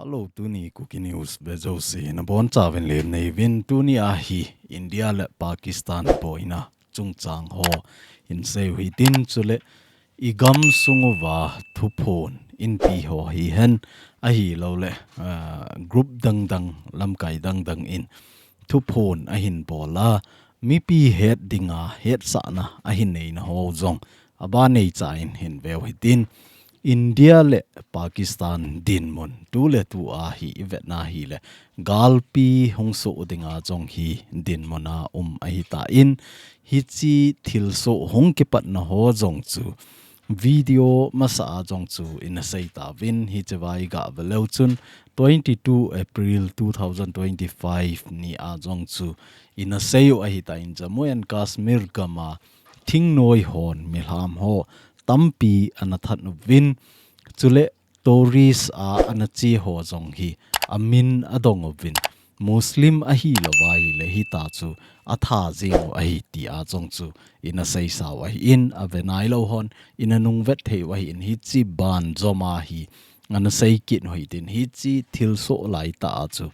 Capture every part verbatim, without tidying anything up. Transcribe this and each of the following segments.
Hello, tuni Kuki News vejouse nabonchauvin lemna neiyuvin, tuni a hi India le Pakistan boina chungchang ho hinsei u hitin, chule i gamsung uva thuphon inpi ho hihen ahilouleh, ah, group dangdang, lamkai dangdang in thuphon ahin bol a, mipi het dinga hetsahna ahin neina ho jong abanei cha in hin veu hitin, India le Pakistan dinmun tuletu a hi i vetna hileh, galpi hung soh dinga jong hi dinmun a um ahitan, hiche thilsoh hung kipatna ho jong chu video masa a jong chu ina sei tauvin, hichea i gah ve leu chun twenty-two April two thousand twenty-five ni a jong chu ina sei u ahitan, Jammu and Kashmir gam a thingnoi hon milham ho tampi ana that uvin, chule tourist a ana che ho jong hi amin adong uvin, Muslim ahilou va ahileh hitia chu atha jing u ahi tia jong chu ina seisa u ahin, ave nailou hon ina nungvet thei u ahin, hiche banjom a hi ana sei kit u hitin, hiche thilsoh laitah a chu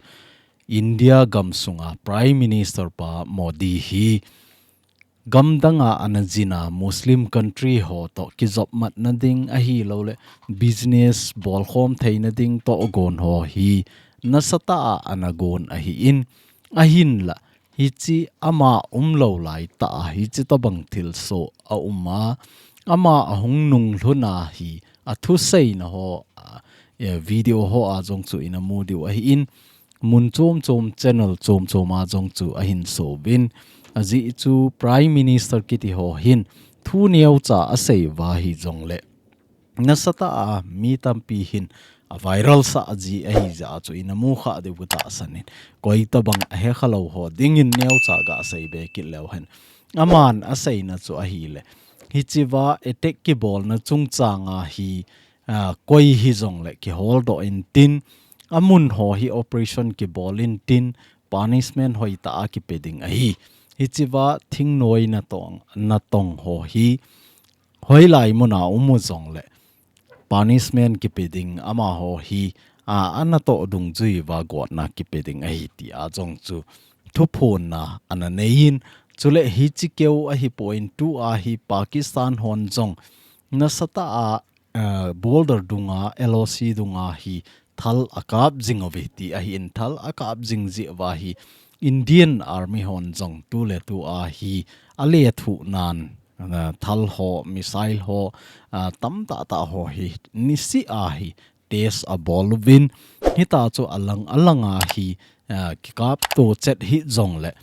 India gamsunga Prime Minister pa Modi hi gamdang a ana jin a Muslim country ho toh kijopmatna ding ahilouleh business bolkhom theina ding tohgon ho hi nasatah a ana gon ahin, ahinlah hiche ama umlou laitah a hiche tobang thilsoh a um a, ama ahung nunglhun a hi athuseina ho, a, eh, video ho a jong chu ina mu diu ahin, mun chom chom, channel chom chom a jong chu ahin so uvin, ajeh chu Prime Minister kiti ho hin thu neocha asei uva hijongleh, nasatah a mi tampi hin a viral sah ji ahi jeh a chu ina mu kha diu katahsan in, koi tobang ahe khalou ho dingin neocha gasei be kit leu hen, aman aseina chu ahileh, hichea attack kibolna chungchang a hi, ah, koi hijongleh kiholdoh intin, amun ho hi operation kibol intin, punishment hoitah a kipe ding ahi. Hichea thingnoi natong, natong ho hi hoilai mun a um u jongleh punishment kipe ding, amaho hi, ah, anatoh dungjui uva gotna kipe ding ahi tia jong chu thuphonna ana neiyin, chuleh hiche keu ahipon, tua hi Pakistan hon jong nasatah a, eh, border dunga, L O C dunga hi thal akap jing uve ti ahin, thal akap jing jeh uva hi Indian Army hon jong tuletu a hi alethuhnan, eh, thal ho, missile ho, ah, tamtah tah ho hi niseh a hi test abol uvin, hitia chu alang alang a hi, ah, kikapto chet hijongleh,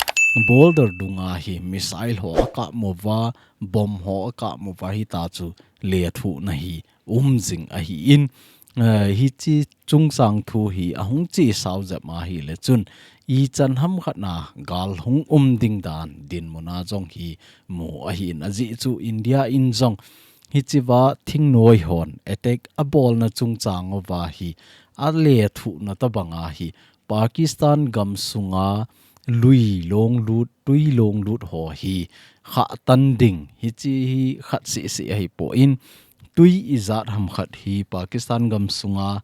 border dunga hi missile ho akap uva, bomb ho akap uva, hitia chu lethuhna hi um jing ahin, eh, hiche chungchang thu hi ahung chesau jep ahileh chun, ichan hamkhat na gal hung um ding dan dinmun a jong hi mu ahin, ajeh chu India in jong hichea thingnoi hon attack abolna chungchang uva hi alethuhna tobang a hi Pakistan gamsunga lui longlut, tui longlut ho hi khahtan ding, hiche hi khat seh seh ahipon, tui ijat hamkhat hi Pakistan gamsunga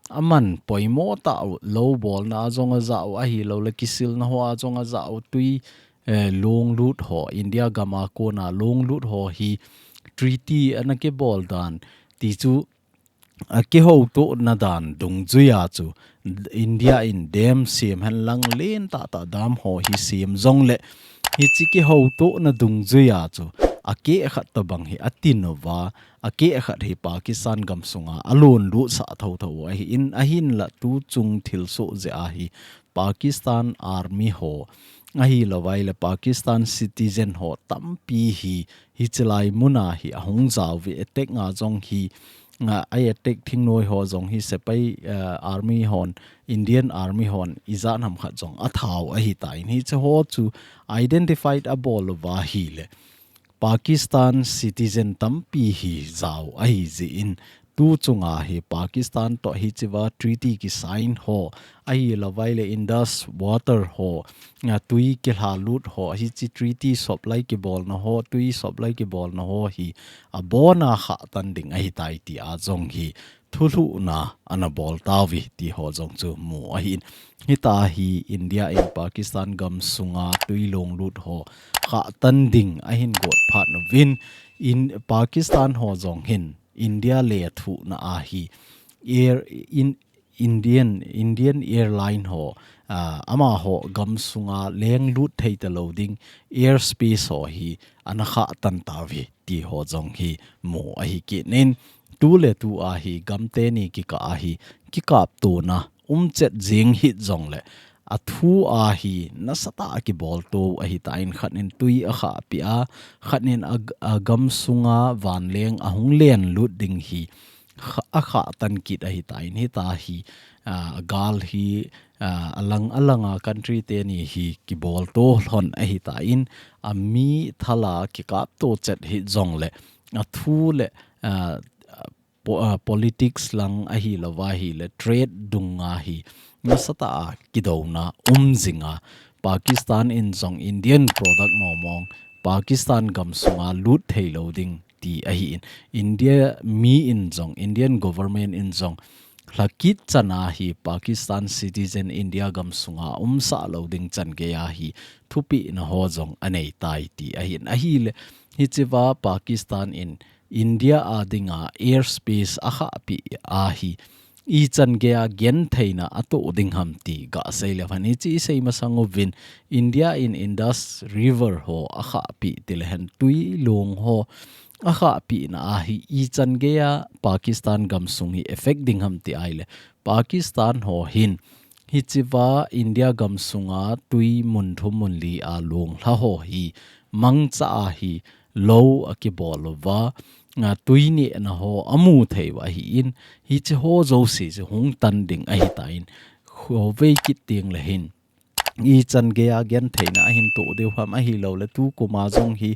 aman poimo tah u, lou bolna a jong ajah u, ahilouleh kisilna ho a jong ajah u, tui, eh, longlut ho, India gam a kona longlut ho hi treaty ana kibol dan, ti chu akihoutohna dan dungjuia chu India in dam sem hen lang, lentah tah dam ho hi sem jongleh, hiche kihoutohna dungjuia chu akeh khat tobang hi atin uva, akeh khat hi Pakistan gamsunga alonlutsah thotho u ahin, ahinlah tuchung thilsoh jeh a hi Pakistan Army ho, ahilou vaileh Pakistan citizen ho tampi hi, hiche lai mun a hi ahung jao uve, attack a jong hi, ah, a attack thingnoi ho jong hi sepai, ah, army hon, Indian Army hon ijat hamkhat jong atha u ahitan, hiche ho chu identified abol uva ahileh, Pakistan citizen tampi hi jao ahi jeh in, tuchunga hi Pakistan toh hichea treaty kisign ho, ahilou vaileh Indus water ho, ah, tui kilhalut ho, hiche treaty supply kibolna ho, tui supply kibolna ho hi abona khahtan ding ahitai tia jong hi thulhuhna ana bol tauve ti ho jong chu mu ahin. Hita hi India in Pakistan gam sunga tui long lut ho khah tan ding ahin got phat uvin, in Pakistan ho jong hin India lethuhna a hi air in Indian Indian Airline ho, ah, amaho gam sunga leng lut thei ta lo ding airspace ho hi ana khah tan tauve ti ho jong hi mu ahi kit in, tu le tu a hi gam teni kikah a hi kikaptona um chet jing hih jongle a thu a hi nasatah a kibol to ahi tan, khat in tui a khahpi a, khat in a, a gam sunga vanleng a hung len lut ding hi kha-, a khah tan kit ahi tan, hita hi, ah, gal hi, ah, alang alanga country teni hi kibol to lhon ahi tan, a mi thala kikapto chet hih jongle a thu le, ah, po-, ah, politics lang ahi lova hile trade dunga hi nasatah a kidouna um jinga, Pakistan in jong Indian product mong mong Pakistan gam sunga lut thei lo ding ti ahi in, India mi in jong, Indian government in jong lhakit chana hi Pakistan citizen India gam sunga umsah lo ding chan gei a hi thupina ho jong anei tai ti ahi in, ahile hichiva Pakistan in India a dinga airspace a khahpi a hi ichan gei a gentheina a to ding ham ti ga sei le hon, hichi i sei masang uvin India in Indus River ho a khahpi ti le hen tui long ho a khahpina a hi ichan gei a Pakistan gam sung hi effect ding ham ti ahile Pakistan ho hin hichiva India gam sunga tui mun thum mun li a long lha ho hi mangcha a hi lo a kibol uva, a, tui nehna ho a mu thei u ahi in, hichi ho jouse chu hung tan ding ahi tan, khovei kit ding le hin ichan gei a gentheina ahin to diu ham ahilou le tu kum a jong hi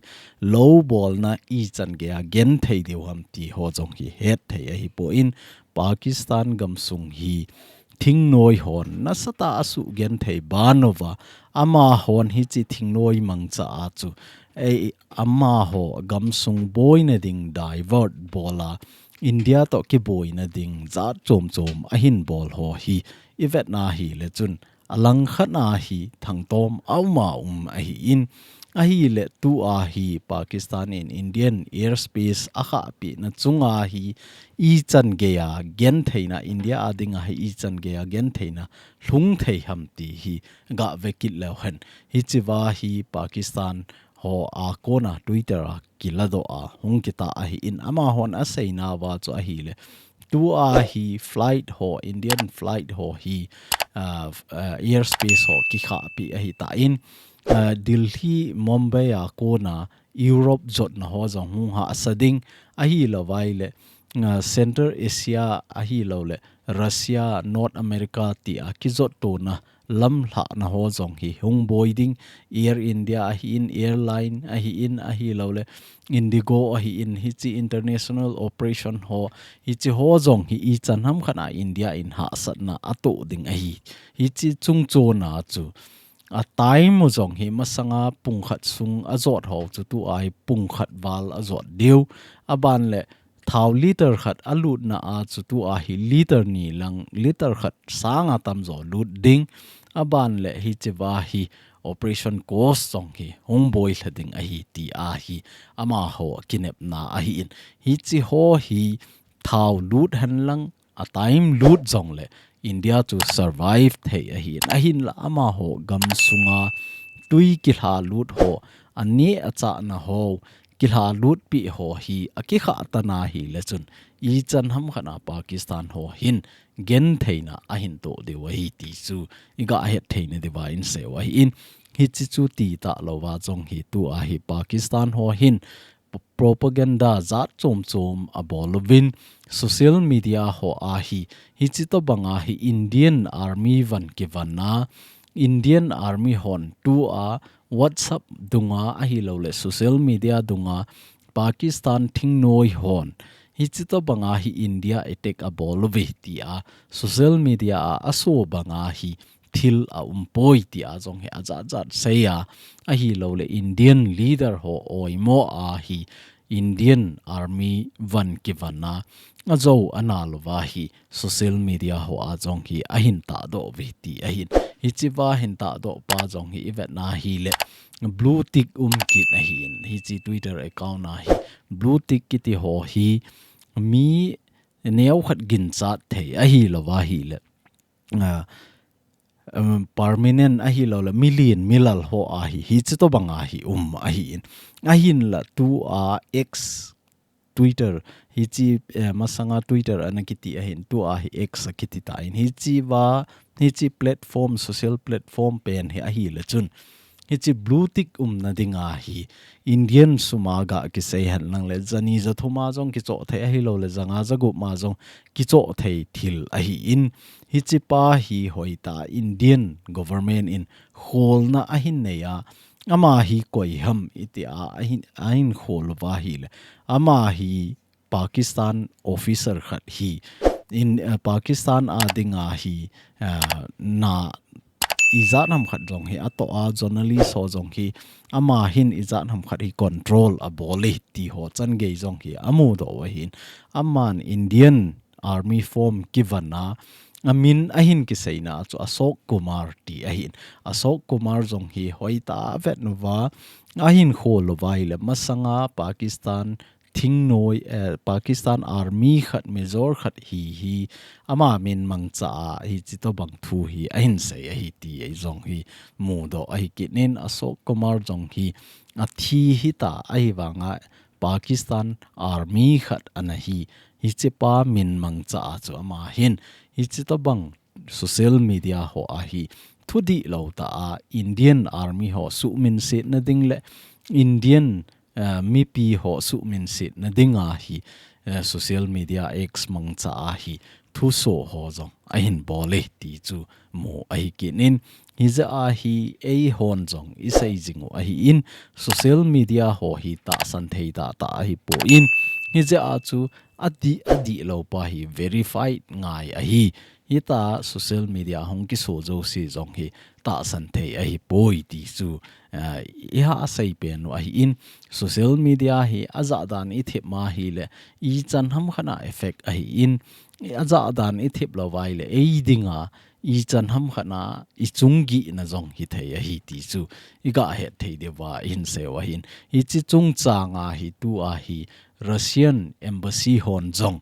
lo bolna ichan gei a genthei diu ham ti ho jong hi het thei ahi poi, Pakistan gam sung hi thingnoi hon nasatah a suh genthei ban uva, amahon hichi thingnoi mangcha a chu, ei, amaho gam sung boina ding divert bol a, India to kiboina ding jat chom chom ahin bol ho hi i vetna hi le chun, a lang khat a hi thangtom a um a um ahi in, ahile tu a hi Pakistan in Indian airspace a khahpina chunga hi ichan gei a gentheina, India a dinga hi ichan gei a gentheina lhung thei ham ti hi ga ve kit leu hen. Hichiva hi Pakistan ho a kona Twitter a kiladoh a hung kita ahi in, amahon a seina uva chu ahile tu a hi flight ho, Indian flight ho hi, ah, ah, airspace ho kikhahpi ahi tan, ah, Delhi, Mumbai a kona Europe jotna ho jong hung hahsa ding ahilou vai le, ah, Central Asia ahilou le Russia, North America ti a kijot tona lamlhahna ho jong hi hung boi ding, Air India ahi in, airline ahi in, ahilou le Indigo ahi in, hichi international operation ho, hichi ho jong hi ichan ham khat a India in hahsatna a to ding ahi. Hichi chungchon a chu a time u jong hi masanga pung khat sung a jot ho chu tu a hi pung khat val a jot diu. A ban le thao liter khat a lutna a chu tu a hi liter ni lang, liter khat sanga tamjo lut ding. A ban le hichiva hi operation cost jong hi hung boi lha ding ahi ti a hi amaho kinepna ahi in. Hichi ho hi thao lut hen lang, a time lut jong le India chu survive thei ahi in. Ahin la amaho gam sunga tui kilha lut ho, a neh a chahna ho, kilha lut pi ho hi a kikhah tan ahi le chun, ichan ham khat a Pakistan ho hin gentheina ahin to diu ahi ti chu i ga het theina diuva in sei u ahi in. Hichi chu ti talou va jong hi tu a hi Pakistan ho hin p-, propaganda jat chom chom a bol uvin, social media ho a hi, hichi to banga hi Indian Army van kivan a, Indian Army hon tu a WhatsApp dunga ahilou le social media dunga Pakistan thingnoi hon hichi to banga hi India attack a bol uve ti a social media a a so banga hi thil a um poi ti a jong hi a jat jat sei a, ahilou le Indian leader ho oimo a hi Indian Army van kivan a, ajo ana louva hi social media hoa jong hi ahin tahdoh uve ti ahin. Hichea hin tahdoh pa jong hi ivetna hile blue tick um kit ahin. Hiche Twitter account a hi blue tick kiti ho hi mi neokhat ginchat thei ahi louva hile, ah, um, permanent ahi lou le, milen milal ho ahi, hiche tobang a hi um ahin. Ahinla tua X, Twitter, hiche, eh, masanga Twitter ana kiti ahin, tua hi X akiti tan. Hichea, hiche platform, social platform pen hi ahile chun, hiche blue tick umna dinga hi Indian suma ga kisei hen lang le, jani jathum a jong kichoh thei ahi lou le, janga jagup ma jong kichoh thei thil ahin. Hiche pa hi hoitah Indian government in kholna ahin nei a, ama hi koi ham itia ahin, ahin khol uva hile, ama hi Pakistan officer khat hi, in, eh, Pakistan a dinga hi, eh, na ijat ham khat jong hi atoh a, journalist ho jong hi ama hin ijat ham khat hi control abol e ti ho changei jong hi amudoh u ahin. Aman Indian Army form kivon a, amin ahin kiseina chu Ashok Kumar ti ahin. Ashok Kumar jong hi hoitah vetna uva ahin khol uva hile, masanga Pakistan thingnoi, eh, Pakistan Army khat, Major khat hi, hi ama min mangcha a hiche tobang thu hi ahin sei ahi ti jong hi mudoh ahi kit in. Ashok Kumar jong hi athi hita ahivanga Pakistan Army khat ana hi, hiche pa min mangcha a chu ama hin hiche tobang social media hoa hi thudihlou tah a Indian Army ho suhminsetna ding le Indian, eh, mipi ho suhminsetna dinga hi, eh, social media X mangcha a hi thuso ho jong ahin bol e ti chu mu ahi kit in. Hijeh a hi eihon jong isei jing u ahin, social media ho hi tahsan thei tahtah ahipon, hijeh a chu adih, adihlou pa hi verified ngai ahi. Hitia social media hung kiso jouse jong hi tahsan thei ahipoi ti chu, eh, iha sei pen u ahin, social media hi ajah dan ithep ma hile, ichan ham khat a effect ahin, ajah dan ithep lou uva hile, ei dinga ichan ham khat a ichung gihna jong hithei ahi ti chu iga het thei diu va ihin sei u ahin. Hiche chungchang a hi tua hi Russian embassy hon jong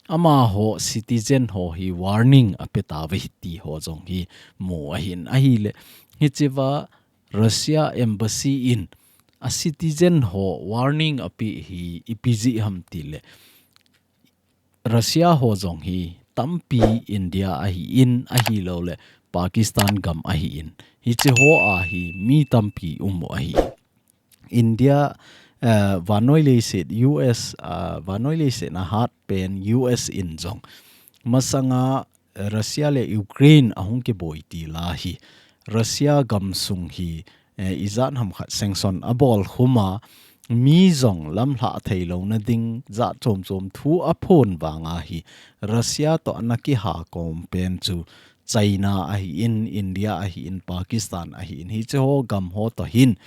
amaho citizen ho hi warning ape tauve ti ho jong hi mu ahin. Ahile, hichea Russia embassy in a citizen ho warning ape hi ipi jeh ham tile, Russia ho jong hi tampi India ahin, ahilou le Pakistan gam ahin. Hiche hoa hi mi tampi um u ahi. India, eh, vannoi leiset U S, ah, vannoi leiset a hat pen U S in jong masanga, eh, Russia le Ukraine ahung kiboi til a hi Russia gamsung hi, eh, ijat ham khat sanction abol khum a, mi jong lamlhah theilouna ding jat chom chom thu aphon vang a hi Russia toh ana kiha kom pen chu China ahin, India ahin, Pakistan ahin, hiche ho gam ho toh hin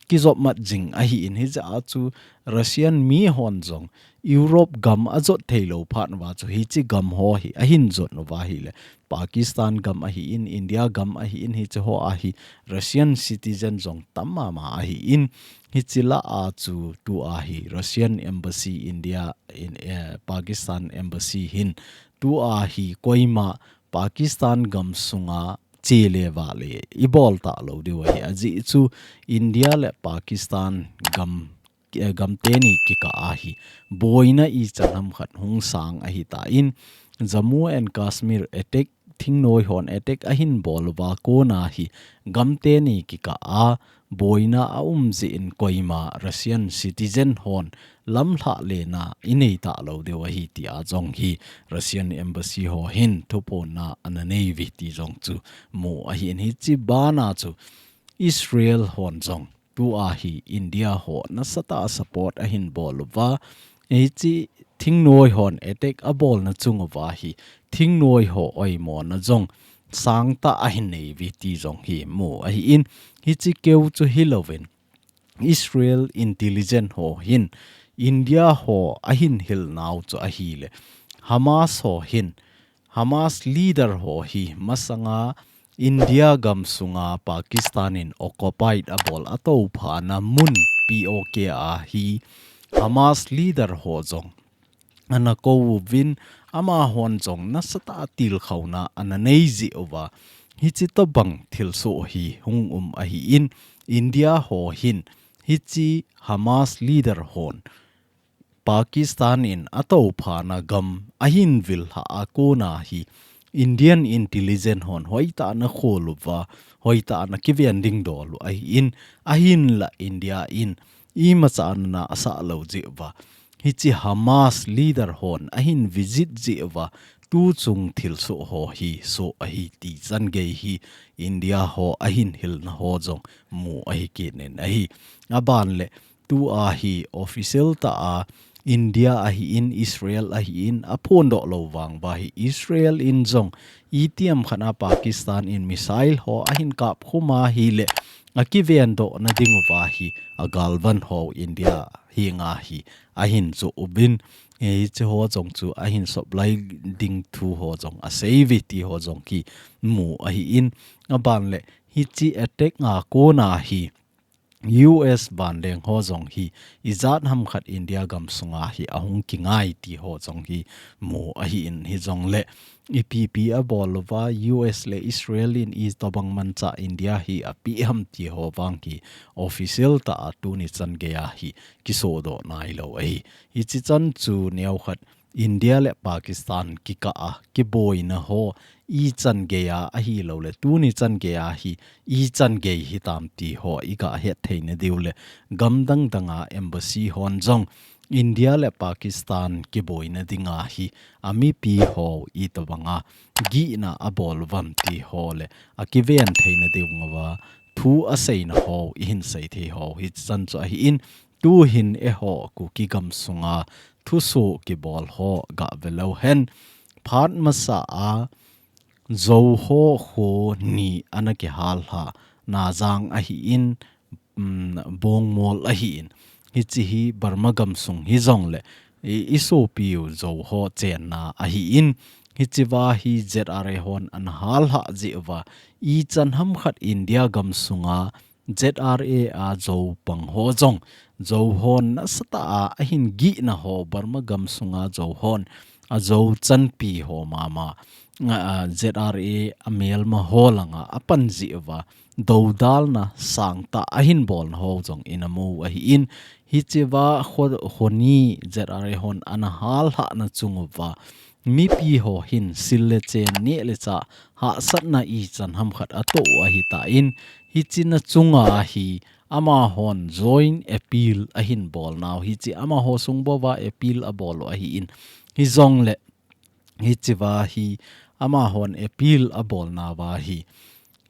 kijopmat jing ahin, hijeh a chu Russian mi hon jong Europe gam ajot theilou phat uva chu hiche gam ho hi ahin jot uva hile, Pakistan gam ahin, India gam ahin, hiche hoa hi Russian citizen jong tam mama ahin, hiche lah a chu tua hi Russian embassy India in, eh, Pakistan embassy hin tua hi koima Pakistan gamsunga che le vah le ibol talou diu ahi. Ajeh chu India le Pakistan gam, eh, gam teni kikah a hi boina ichan ham khat hung sang ahitan, Jammu and Kashmir attack, thingnoi hon attack ahin bol uva kona hi gam teni kikah a boina aum jeh in koima Russian citizen hon lamlhah lena inei talou diu ahi tia jong hi Russian embassy ho hin thuphonna ana nei uve ti jong chu mu ahin. Hiche bana chu Israel hon jong tua hi India ho nasatah a support ahin bol uva, hiche thingnoi hon attack abolna chung uva hi thingnoi ho oimona jong sangtah ahin nei uve ti jong hi mu ahin. Hiche keu chu hilouvin Israel intelligence ho hin India ho ahin hil nau chu ahile, Hamas ho hin, Hamas leader ho hi masanga India gam sunga Pakistan in occupied abol atophana mun P O K a hi Hamas leader ho jong ana kou uvin, amahon jong nasatah a tilkhouna ana nei jeh uva, hichi tobang thilsoh hi hung um ahin, India ho hin hichi Hamas leader hon Pakistan in atophana gam ahin vil lha a kona hi Indian intelligence hon hoitah a ana khol uva, hoitah a ana kiven dingdol u ahin, ahinla India in imacha ana asah lou jeh uva, hichi Hamas leader hon ahin visit jeh uva, tuchung thilsoh ho hi soh ahi ti changei hi India ho ahin hilna ho jong mu ahi kit in ahi. Aban le tua hi official tah a India ahin, Israel ahin, aphondoh lou vang uva hi Israel in jong itiham khat a Pakistan in missile ho ahin kap khum ahile akiven dohna ding uva hi agalvan ho India henga hi ahin joh uvin, hichi ho jong chu ahin supply ding thu ho jong asei uve ti ho jong kimu ahin, aban le hichi attack a kona hi U S vanleng ho jong hi ijat ham khat India gam sunga hi ahung kingai ti ho jong hi mu ahin, hijongle ipi ipi abol uva U S le Israel in itobang manchah India hi apeh ham ti ho vang hi official tah a tuni changei a hi kisodoh nailou ahi. Hichi chan chu neokhat India le Pakistan kikah a kiboina ho ichan geiya ahilou le tuni changei a hi ichan gei hitam ti ho iga het theina diu le gam dang dang a embassy hon jong India le Pakistan kiboina dinga hi amipi ho itobang a gihna abol uvam ti ho le akiven theina diu ngava thu aseina ho ihin sei thei ho hichi chan chu ahin, tuhin eiho Kuki gam sunga thusoh kibol ho gave leu hen. Phat masa a Zo ho kho ni ana kihal lha, Najang ahin, um, Bongmol ahin. Hichi hi Burma gam sung hijongle i, isopiu Zo ho chenna ahin. Hichi uva hi Z R A hon ana hal lha jeh uva ichan ham khat India gam sunga Z R A a Zo pang ho jong, Zo hon nasatah a ahin gihna ho, Burma gam sunga Zo hon a Zo chanpi ho mama, a, a, Z R A a melma ho langa apan jeh uva, dodalna sangtah ahin bolna ho jong ina mu ahin, hichi uva kho, kho ni Z R A hon ana hal lhahna chung uva, mipi ho hin sil le chen neh le chah hahsatna ichan ham khat atoh u ahitan, hichi na chunga hi amahon joint appeal ahin bolnau, hichi amaho sung bouva appeal abol u ahin, hijongle hichi uva hi amahon appeal abolnauva hi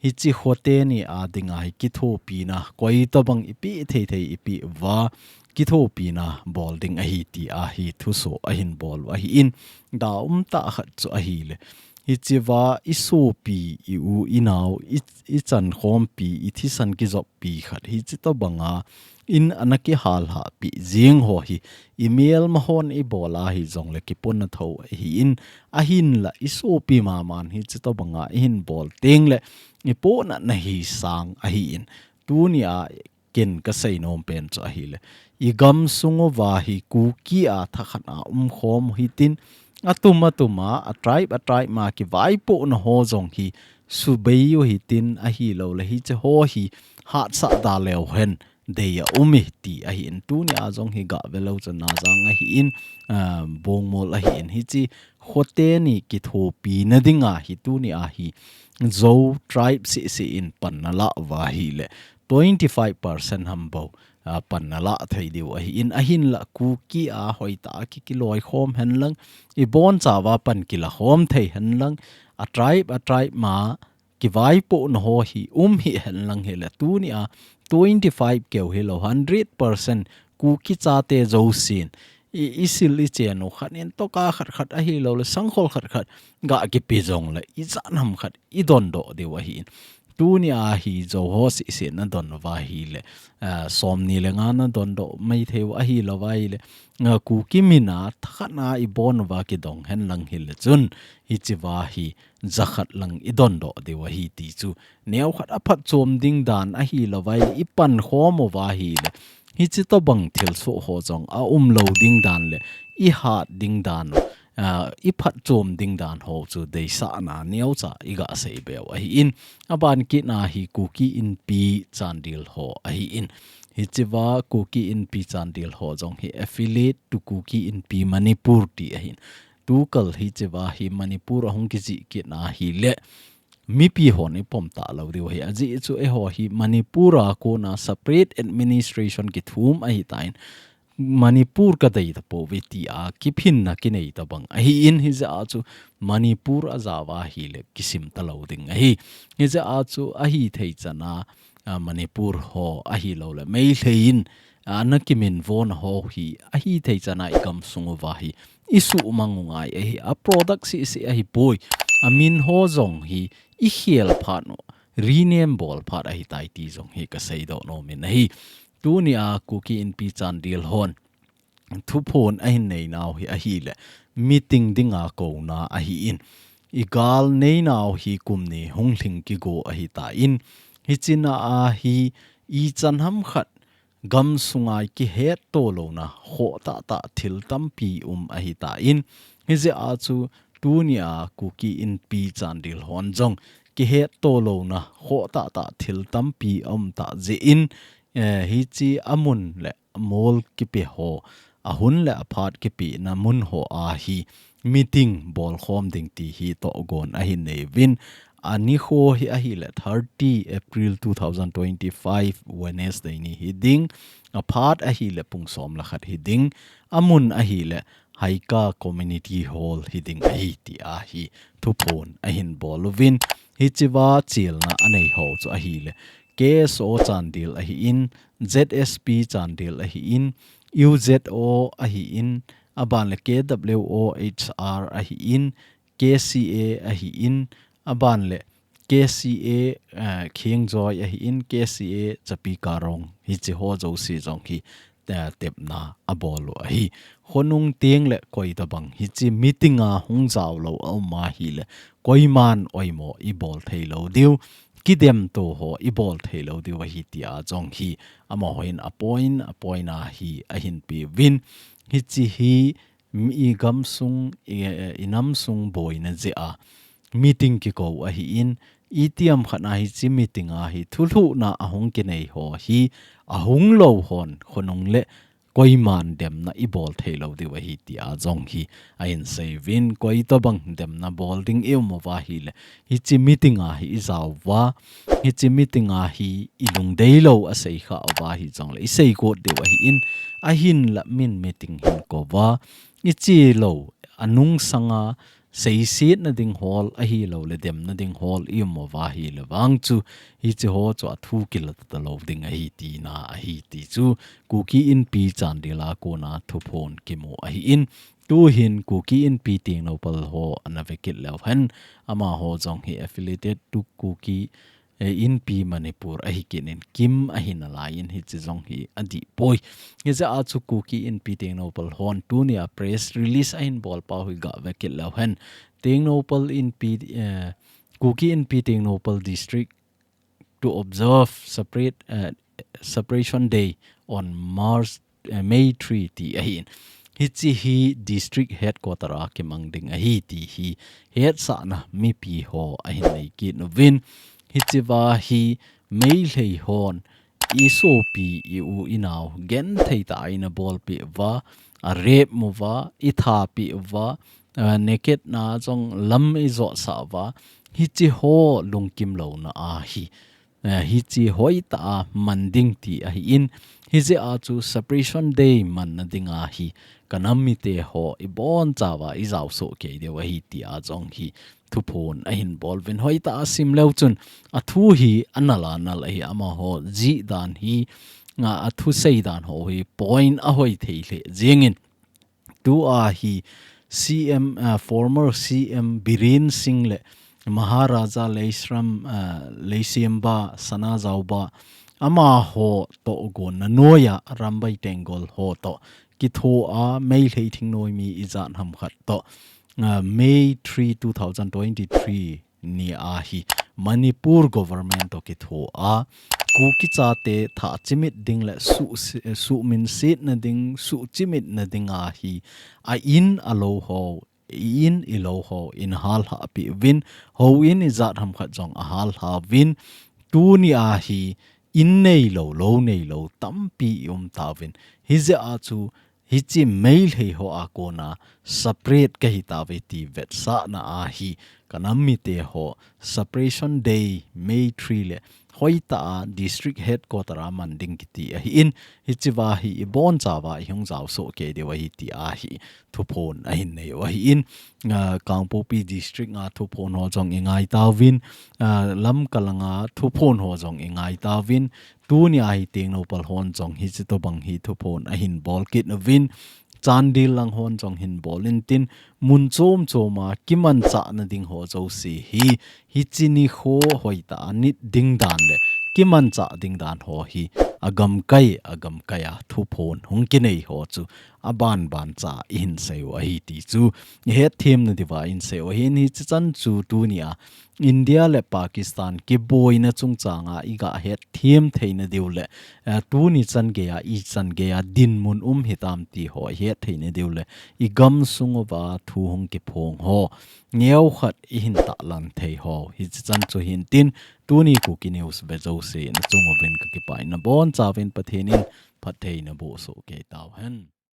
hichi kho teni a dinga hi kithopina, koi tobang ipeh thei thei ipeh uva, kithopina bol ding ahi tia hi thusoh ahin bol u ahin, da umtah khat chu ahile, hichi uva isopi, i u, i nao, i, ichan khompi, i thisan kijoppi khat hichi tobanga in ana kihal lhahpi jing ho hi, i melma hon ibol ahijongle kipona tho ahin, ahinla isopi maman hichi tobanga ihin bol tengle, ipohnatna hi sang ahin. Tunia ken kasei nom pen chu ahile, i gam sung uva hi Kuki a thakhat a umkhom hitin, atum atum a, a tribe a tribe ma kivaipohna ho jong hi subei u hitin, ahilou le hichi ho hi hatsah da leu hen dei a um e ti ahin, tunia jong hi gave leu chun Najang ahin, ah, Bongmol ahin, hichi kho teni kithopina dinga hi tunia hi Zo tribe seh seh in pan na lah uva ahile twenty five percent ham bou, ah, pan na lah thei diu ahin, ahinla Kuki a hoitah a ki, kiloikhom henlang, ibonchauva pan kilakhom thei henlang, a tribe a tribe ma kivaipohna ho hi um hih henlang hile, tunia twenty five keu hilou, hundred percent Kuki chate jousen i, isil ichen u khat in toka khat khat ahilou le sangkhol khat khat ga kipe jongle ijat ham khat idondoh diu ahin. Tuni a hi Zo ho sehseh nadon uva ahile, ah, somni le nga nadon doh maithei u ahilou va ahile, ah, Kuki min a thakhat na ibon uva kidong hen lang hile chun, hiche va hi jakhat lang idon doh diu ahi ti chu. Neokhat aphatchom ding dan ahilou va ahile, ipankhom uva ahile, hiche tobang thilsoh ho jong aumlou ding dan le ihat ding dan u, ah, iphatchom ding dan ho chu deisahna neocha iga seibe u ahin, aban kit na hi Kuki Inpi Chandel ho ahin. Hiche va Kuki Inpi Chandel ho jong hi affiliate to Kuki Inpi Manipur ti ahin. Tukal hiche va hi Manipur ahung kijih kit na ahile, mipi hon ipom talou diu ahi. Ajeh chu eiho hi Manipur a kona separate administration kithum ahitan, Manipur kadei tapouve tia kiphinna kinei tobang ahin, hijeh a chu Manipur ajao va ahile kisim talou ding ahi. Hijeh a chu ahithei chan a, ah, Manipur ho ahilou le Meitei in, ah, ana kiminvona ho hi ahithei chan a igamsung uva hi isuhmang u ngai ahi. A product sehseh ahipoi. Amin ho jong hi ikhel phat u, rename bol phat ahitai ti jong hi kaseidoh nom in ahi. Tuni a Kuki Inpi Chandel hon thuphon ahin neinau hi ahile, meeting dinga kouna ahin. Igal neinau hi kum ni hung lhing kigo ahitan, hiche na a hi ichan ham khat gamsunga kihetto louna khoh tahtah thil tampi um ahitan, hijeh a chu tuni a Kuki Inpi Chandel hon jong kihetto louna khoh tahtah thil tampi aum tah jeh in, eh, hiche amun le mol kipe ho, ahun le aphat kipehna mun ho a hi meeting bolkhom ding ti hi tohgon ahin nei uvin, anikho hi ahile thirty April two thousand twenty-five Wednesday ni hiding, aphat ahile pung som le khat hiding, amun ahile Haika Community Hall hiding ahi tia hi thuphon ahin bol uvin, hiche va chelna anei ho chu ahile K S O Chandel ahin, Z S P Chandel ahin, U Z O ahin, aban le K W O H R ahin, K C A ahin, aban le K C A, eh, Khengjoi ahin, K C A Chapikarong, hiche ho jouse jong hi, eh, tepna abol u ahi. Khonung teng le koi tabang hiche meeting a hung jaolou aum ahile, koiman oimo ibol theilou diu, kidemto ho ibol theilou diu ahi tia jong hi amaho hin apoint, apoint a hi ahin peuvin. Hiche hi mi, igamsung, i, inamsung boina jeh a meeting kikou ahin, itiham khat na hiche meeting a hi thulhuhna ahung kinei ho hi, ahung lou hon khonung le koiman demna ibol theilou diu ahi tia jong hi ahin seiyuvin, koi tobang demna bol ding ium uva ahile, hiche meeting a hi ijao uva, hiche meeting a hi ilungdeilou asei khah uva hijongle isei got diu ahin, ahinla min meeting hin kouva, ichelou, anungsanga seisetna ding hol ahilou le demna ding hol ium uva ahile vang chu, hiche ho chu athu kila talou ding ahi tina ahi ti chu Kuki Inpi Chandel a kona thuphon kimu ahin, tuhin Kuki Inpi Tengnoupal ho ana vekit leu hen, amaho jong hi affiliated to Kuki, eh, Inpi Manipur ahi kit in, KIM ahi nalai in hiche jong hi adih poi. Hijeh a chu Kuki Inpi Tengnoupal hon tunia press release ahin bol pau hi gavekit leu hen, Tengnoupal Inpi, eh, Kuki Inpi Tengnoupal District to observe separate, eh, Separation Day on March, eh, May three ti ahin. Hiche hi district headquarter a kimang ding ahi ti hi hetsahna mipi ho ahin nei kit uvin. Hiche va hi Meitei hon isopi, i-u inao genthei tah a ina bolpeh uva, arep uva, itha peh uva, eh, naked na jong lam ijot sah uva, hiche ho lungkim louna ahi. Eh, hiche hoitah a man ding ti ahin, hijeh a chu Separation Day manna dinga hi kanam mite ho ibonchauva ijao soh kei diu ahi tia jong hi thuphon ahin bol uvin, hoitah a sim leu chun athu hi anal anal ahi, amaho jih dan hi, nga, athusei dan ho hi point ahoi thei lheh jengin. Tua hi C M, ah, former C M Biren Singh le Maharaja Leishram, uh, Leishemba Sanajaoba amaho toh gonna noiya Arambai Tenggol ho toh kithoa Meitei thingnoimi ijat hamkhat toh, uh, May three, two thousand twenty-three ni ahi Manipur government toh kithoa Kuki chate thah chimit ding le su, suhminsetna ding, suhchimitna ding ahi a in a lou ho, i in i lou ho in halhah peh uvin, houin ijat hamkhat jong a halhah uvin, tuni ahi in neilou, lou neilou tampi i um tauvin. Hijeh a chu hiche Meitei hoa kona separate kahi tauve ti vetsahna ahi ka nam mite ho Separation Day May three le hoitah a district headquarter a man ding kiti ahin, hichea hi i bonchauva i hung jaosoh kei diu ahi ti ahi thuphon ahin nei u ahin, uh, Kangpokpi district a thuphon ho jong i ngai tauvin, uh, Lamka langa thuphon ho jong i ngai tauvin, tuni ahi Tengnoupal hon jong hiche tobang hi thuphon ahin bol kit uvin, Chandel lang hon jong hin bol intin, mun chom choma kimanchahna ding ho jouse hi, hiche nikho hoitah a nit ding dan le kimanchah ding dan ho hi, a gamkai, a gamkai a thuphon hung kinei ho chu a banban cha i hin sei u ahi ti chu i hetthemna diuva in sei u ahin, hiche chan chu tuni a India le Pakistan kiboina chungchanga i ga hetthem theina diu le, eh, tuni chan geiya, i chan geiya dinmun um hitam ti ho i het theina diu le, i gamsung uva thu hung kiphong ho, neo khat i hin tahlang thei ho, hiche chan chu hintin, tuni Kuki News ve jouse na chung uvin ka kipah in, na bonchauvin Pathen in phatthei naboh soh kei tauhen.